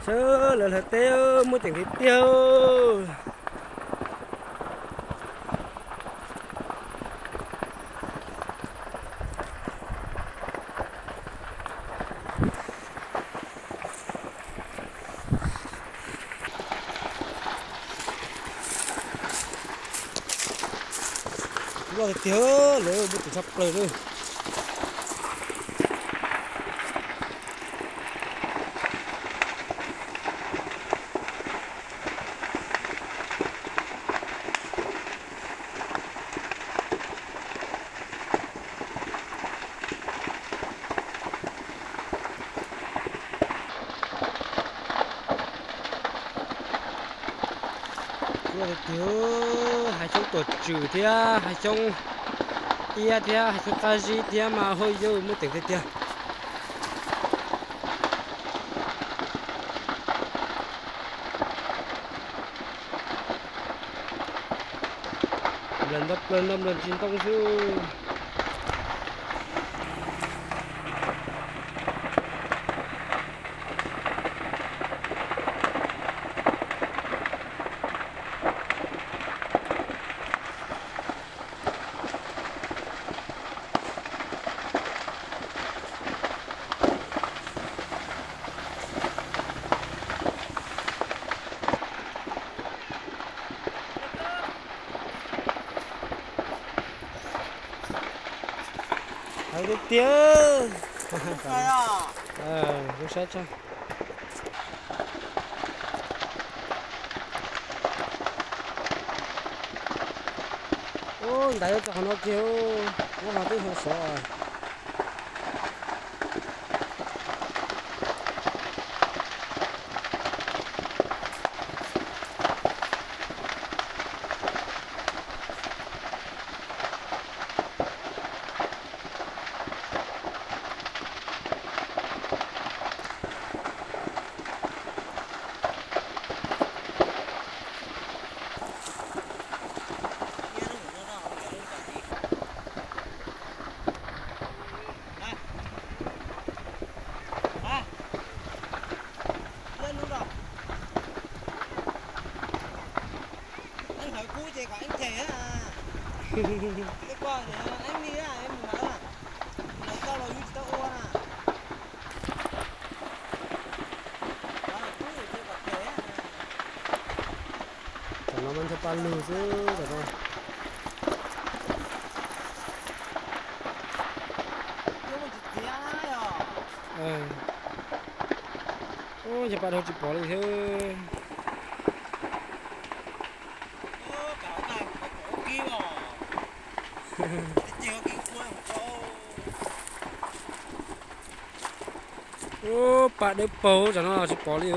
Sawv lawv hlawv teb muaj ceem tiag tiag. Loj tiag tiag, lawv muaj ceem tshaj plaws li. Loj tiag tiag, hav xyoob tuam tswm thiab hav xyoob iab thiab hav xyoob qab zib thiab mas hauj yawg muaj ceem tiag tiag. Nplawm ntau plaws nrog nplawm tsis ntoo xwb. Hais tiag tiag. Lub saib tso. Ub, ntaiv txog qhov no kiag, ub, hos twb hau sov. Eeb hlawv kub ces kom eeb them na. Tej ko eeb li mus hlawv, hlawv tau los yus tsis tau ua na. Tam no mas nrog pa lug xwb tam no. Ub, yog pa dhau tsis pom li thiab. Ub, pa dawb paug tam no tsis pom li.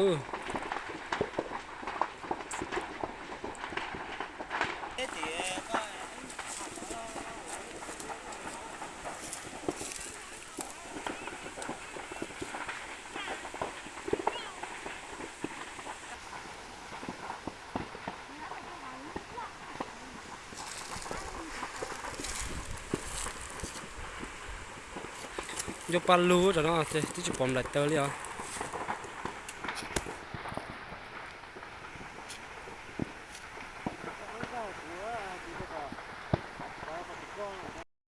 Nco pa lug tam no ces twb tsis pom nplaim taws li os.